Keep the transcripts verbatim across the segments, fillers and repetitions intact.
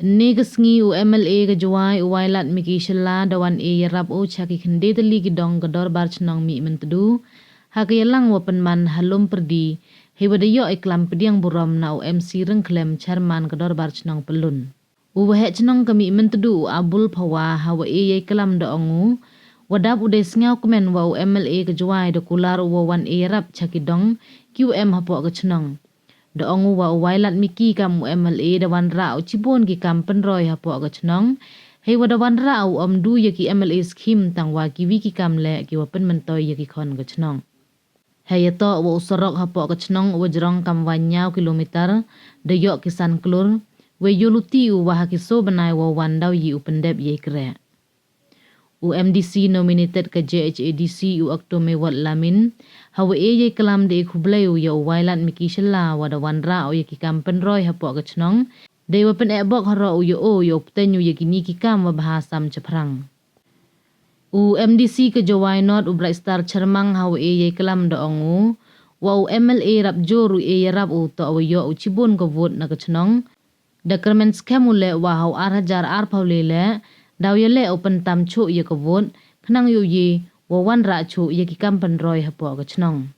Ynne ka sngi u MLA ka Jowai u Wailadmiki Shylla da wan e yarap u cha ki khyndai tylli ki dong ka Dorbar Chnong Mihmyntdu, ha ka yalang wa pynman ha Loompyrdi, heiwa da yoh i klam pdiang burom na u M C Ryngkhlem, Chairman ka Dorbar Chnong Pyllun. U Waheh Chnong ka Mihmyntdu u Abul Phawa hawa e yei klam da ong u, wa dap u dei sngewkmen wa u MLA ka Jowai da kular u wa wan e yarap cha ki dong kiwa em hapoh ka chnong. Da ong u wa u Wailadmiki kam u MLA da wanrah u chibun ki kam pynroi hapoh ka chnong, heiwa da wanrah u ym du ya ki MLA scheme tangwa kiwi ki kam leh kiwa pynmyntoi ya ki khon ka chnong. Heiyatoh wa u sarok hapoh ka chnong uwa jrong kamwa ynñiaw kilometer, da yoh ki san klur, wei yooluti u wa ha ki soo bnai wow wan daw ye u pyndep yei kreh. U MDC nominated ka JHADC u Octo Mewat Lamin, hawa e yei klam da e khublei u ya u Wailadmiki Shylla wa da wanrah u ya ki kam pynroi hapoh ka chnong, deiwa pynehbok haroh u ya o yow pteiñ u ya kini ki kam wa bha sam chaphrang. U MDC ka Jowai North u Brightstar Chyrmang hawa e yei klam da ong u, wa u MLA rap jur u e yarap u toh wa yoh u chibun ka vote na ka chnong, da kyrmen skhem u leh wa ha u ar hajar arphaw le leh, daw yaleh u pyntam chooh ya ka vote, khnang yow ye wow wanrah chooh ya ki kam pynroi hapoh ka chnong.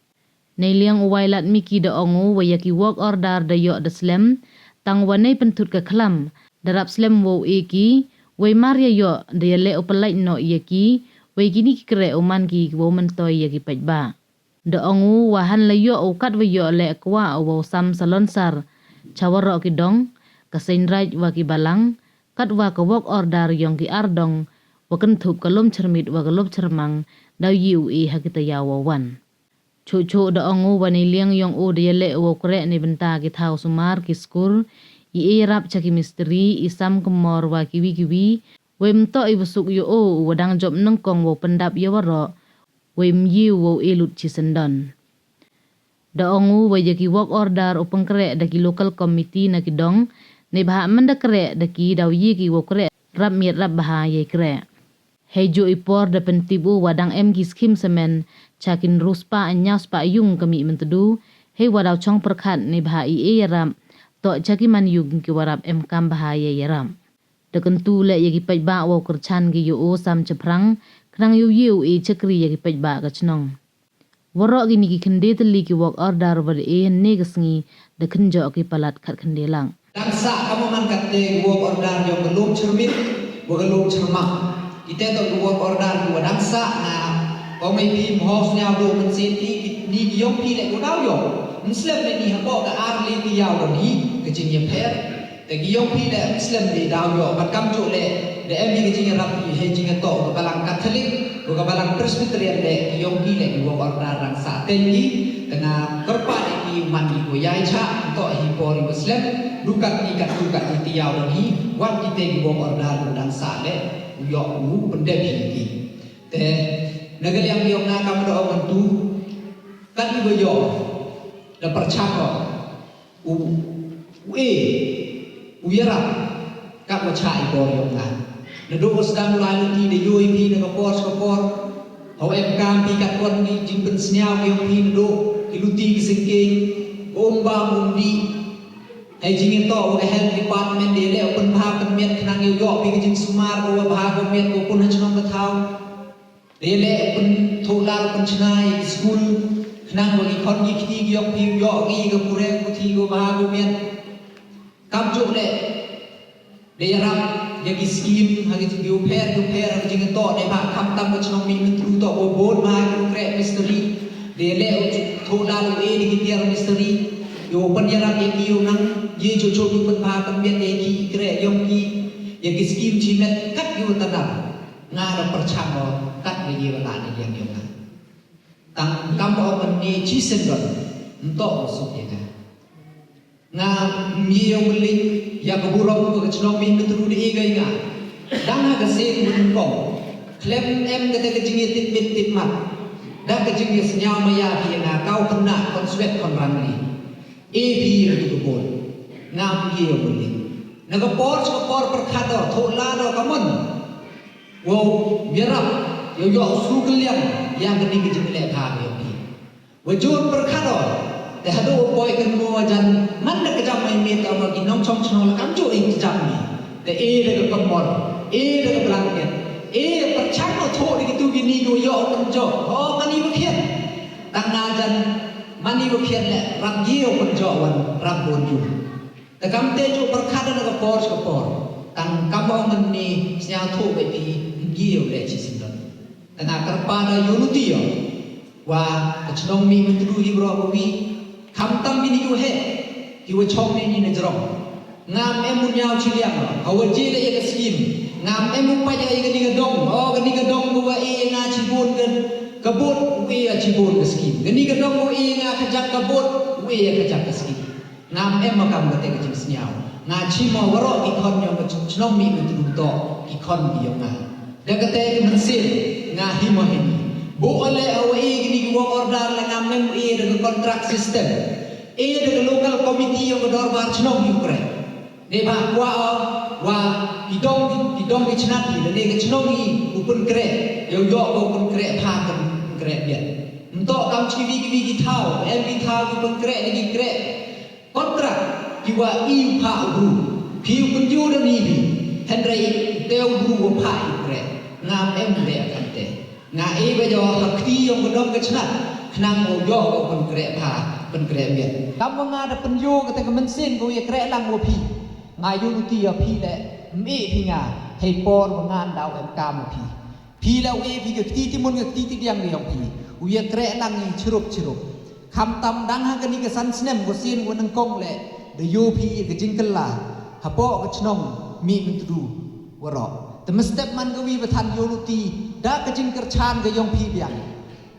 Neiliang u Wailadmiki da ong u wa ya ki work order da yoh da slem, tangwa nei pynthut ka khlam, da rap slem wow e ki, wei mar ya yoh da yaleh u pynlait noh ya ki, wei kini ki kreh u man ki wow myntoi ya ki paidbah. Da ong u wa hanla yoh u katwa yoh leh kwah u wow sam salonsar cha waroh ki dong, ka Seiñraij wa ki Balang, katwa ka work order yong ki ar dong, wa kynthup ka Loomchyrmit wa ka Loomchyrmang, daw ye u e ha ki tayaw wa wan. Chooh chooh da ong u wa neiliang yong u da yaleh u wow kreh neibynta ki thaw sumaar, ki skur, i e yarap cha ki mistri, i sam kmor wa kiwi kiwi, wei ymtoh iwa suk ya o uwa dang jop nyngkong wow pyndap ya waroh, wei ym ye u wow e lut chisyndon. Da ong u wa ya ki work order u pynkreh da ki local committee na ki dong, neibhah manda kreh da ki daw ye ki wow kreh rap miat rap bha yei kreh. Heijooh i por da pyntip u wa dang em ki scheme samen cha ki ynru spah ynñiaw spah yung ka Mihmyntdu, heiwa daw chong pyrkhat neibhah i e yarap toh cha ki manyung kiwa rap emkaam bha yei yarap. Da kyntu leh ya ki paidbah wow kyrchaan ki ya o sam chaphrang, khnang yow ye u e chakri ya ki paidbah ka chnong. Waroh kini ki khyndai tylli ki work order wa da e ynne ka sngi, da kynjoh ki palat khatkhyndai lak. Dang sah kamwa man kattæ ki work order yong ka Loomchyrmit wa ka Loomchyrmang. Kitæ toh ki work order kiwa dang sah na, ong i phi ym hoi sñiawdooh mynsien phi, kini ki yong phi leh kiwa daw yoh. Ym slem ini hapoh ka ar le tayaaw donhi ka jingyaphær. Tæ ki yong phi leh ym slem de daw yoh, bad kamjooh leh da em i ka jingyarap i hei jingyatoh ka Balang Catholic wa ka Balang Presbyterian leh, ki yong phi leh ki work order dang sahteiñ ki, tæ nga kyrpaad i ki u man ki kawa yai chah, ymtoh hi por iwa slem, du katni kattu katni tayaaw donhi, wat kitæ ki work order kiwa dang sah leh, u yoh u pyndep hi ki. Tæ na ka liang yong nga kamwa da ong yntu, kat iwa yoh, da pyrchang o u, u e, u yarap, katwa chah i bor yong nga. Nadooh wa sdang u lai luti da yoo i phi na ka por cha ka por, hawa emkaam phi katwon ki jingpynsñiaw ki yong phi nadooh ki luti ki syngkeiñ, ka um bam um dih, hei jingyatoh wa ka health department da yaleh u pynbha pynmiat khnang yow yoh phi ka jingsumar kawa bha kawa miat kawa pun ha chnong ka thaw. Da yaleh u pynthooh lad u pynchna ya ki school, khnang wa ki khon ki kti ki yong phi u yoh ki ka puræ puthi kawa bha kawa miat. Kamjooh leh, da yarap ya ki scheme ha ki jing kiwa phær kiwa phær ha ka jingyatoh neibhah khamtam ka chnong Mihmyntdu toh kawa boon bha kiwa kreh mistri. Da yaleh u thooh lad u e da ki tiar mistri, yow pynyarap ya ki yow nang ye chooh chooh kiwa pynbha pynmiat ya ki kreh yong ki, ya ki scheme chimet kat kiwa tadap. Nga da pyrchang o katwa ye wa lah neiliang yong nga. Tang kamwa ong ynne chisyndon, ymtoh wa suk ya nga. Ngam ye yow kylliñ ya ka burom wa ka chnong Mihmyntdu da e ko ya nga. Dang ha ka sien wa nyngkong, khlem em katæ ka jingyatipmit tipmat, da ka jingyasñiaw maya phi ya nga, kaw khynnah khon swet khon rangli, e phi ya katu ka vote. Ngam ye yow kylliñ. Na ka por cha ka por pyrkhat o, thooh lad o kammon wow yarap yow yoh su kylliang ya kani ka jingleh bha ka yong phi. Wa joor pyrkhat o, tæ hadooh wa poi kynmoo wa jan, manda kjam i miat o wa ki nongchong chnong la kamjooh i kjam i. Te e da ka kambor, e da ka blanket, e pyrchang o thoh da kitu kini ki wa yoh pynjop. Ho, kani wa khian. Tang na jan, mani wa khian le, rap ye o pynjop wan, rap bun yu. Te kam te ju pyrkhat na ka por cha ka por. Tang kam wa ngan ni sñiaw thoh ba phi, ngi o le chi sindon. Te nga kyrpad da yoh luti o. Wa, ka chnong Mihmyntdu hi bro ko wi. Khamtam bini yu he. Ki wa chong ni ni na jrong. Ngam em u ñiaw chi liang. Ha wa je le ya ka scheme. Ngam em u pa ya ya ka ni ka dong. O, ka ni ka dong ko wa e nga chi bun ka, ka bot, u e ya chi bun ka scheme. Ka ni ka dong ko e nga ka jak ka bot, u e ya ka jak ka scheme. Ngam em makam kate ka jingsñiaw. Nga chim o waroh ki khon yong ka ch-, chnong Mihmyntdu toh, ki khon ki yong nga. Da kate ka mynsiem, nga him o hini. Booh o le o wa e kini ki work order le ngam em e da ka contract system. E da ka local committee yong ka dorbar chnong hi u kreh. Neibhah kwah o, wa ki dong, ki dong ki chnat hi, lane ka chnong hi, u pynkreh, yow yoh ko u pynkreh pha, pynkreh biang. Ymtoh kam chi kiwi kiwi ki thaw, em ki thaw ki pynkreh, ne ki kreh contract, ki wa e u phah u bru. Phi u pynjur da ni hi. Hynrei te u bru wa phah u kreh. Ngam em le kate. Nga e wa yoh ha kti yong ka dong ka chnat. Khnang u yoh u pynkreh pha, pynkreh biang. Kam wa nga da pynyoh kate ka mynsiem ko ya kreh lang wa phi. Nga yoh luti ya phi le, me phi nga, hei por wa ngan daw em kam wa phi. Phi la u e phi ka kti ti mun ka kti ti diang yong phi. U ya kreh lang i chirup chirup. Khamtam dang ha kani ka san snem ko sien wa nyngkong le, da yoh phi ya ka jingkylla. Hapoh ka chnong Mihmyntdu waroh. Te mynstep man ka wi wa than yoh luti, da ka jingkyrchan ka yong phi biang.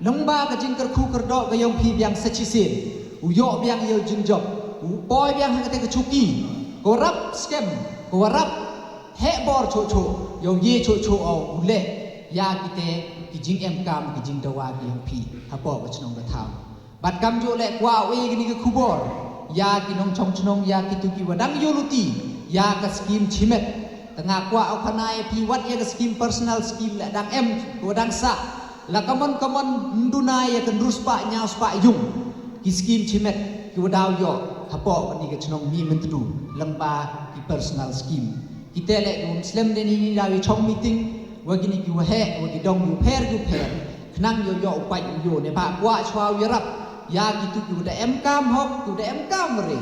Lyngba ka jingkyrkhu kyrdoh ka yong phi biang sa chisien. U yoh biang yow jingjop. U poi biang ha kate ka chuki. Ko rap scam. Ko rap heh bor choh choh. Yow ye choh choh o u leh. Ya kite ki jingem kam ki jingdawa ki yong phi. Hapoh ka chnong ka thaw. Bad kam ju le kwah u e kini ka khubor. Ya ki nongchong chnong, ya kitu ki wa dang yoh luti. Ya ka scheme chimet. Te nga kwah u khana ya phi wat ya ka scheme personal scheme le dang em, wa dang sah. La kamon kamon nduna ya ka ynru spah ynñiaw spah yung. Ki scheme chimet, ki wa daw yoh, hapoh kani ka chnong Mihmyntdu, lyngba ki personal scheme. Kite le ki wa ym slem de ni ni daw ya chong meeting, wa kini ki wa heh, wa ki dong ki wa pher, ki wa pher. Khnang yow yoh u pait u yoh neibhah kwah chwa u yarap. Ya kitu ki wa da em kam hok, ki wa da em kam re.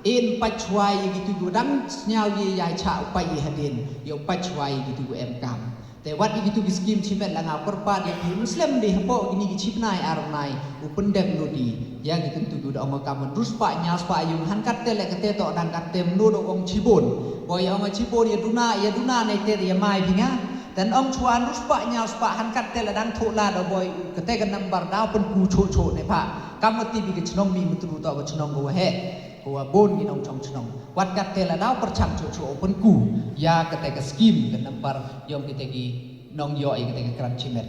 Yn pait chwa ya kitu ki wa dang sñiaw ye ya chah u pait ye hadien, yow pait chwa ya kitu ki wa em kam. Te wat ya kitu ki scheme chimet la nga kyrpad ya phi ym slem de hapoh kini ki chi bnai ar bnai u pyndep lut i. Ya ki kyntu ki da ong kam ynru spah ynñiaw spah yung, han katte le kate toh dang katte mno da ong chibun. Boi ong chibun ya duna, ya duna ne te ya mai phi nga. Te ong chwa ynru spah ynñiaw spah han katte le dang thoh la da boi kate ka number daw pynku choh choh neibhah. Kam wa tip i ka chnong Mihmyntdu toh ka chnong ko wa heh. Ko wa bun ki nongchong chnong. Wat katte la daw pyrchang choh choh u pynku. Ya kate ka scheme ka number yong kite ki nongyoh ya kate ka grant chimet.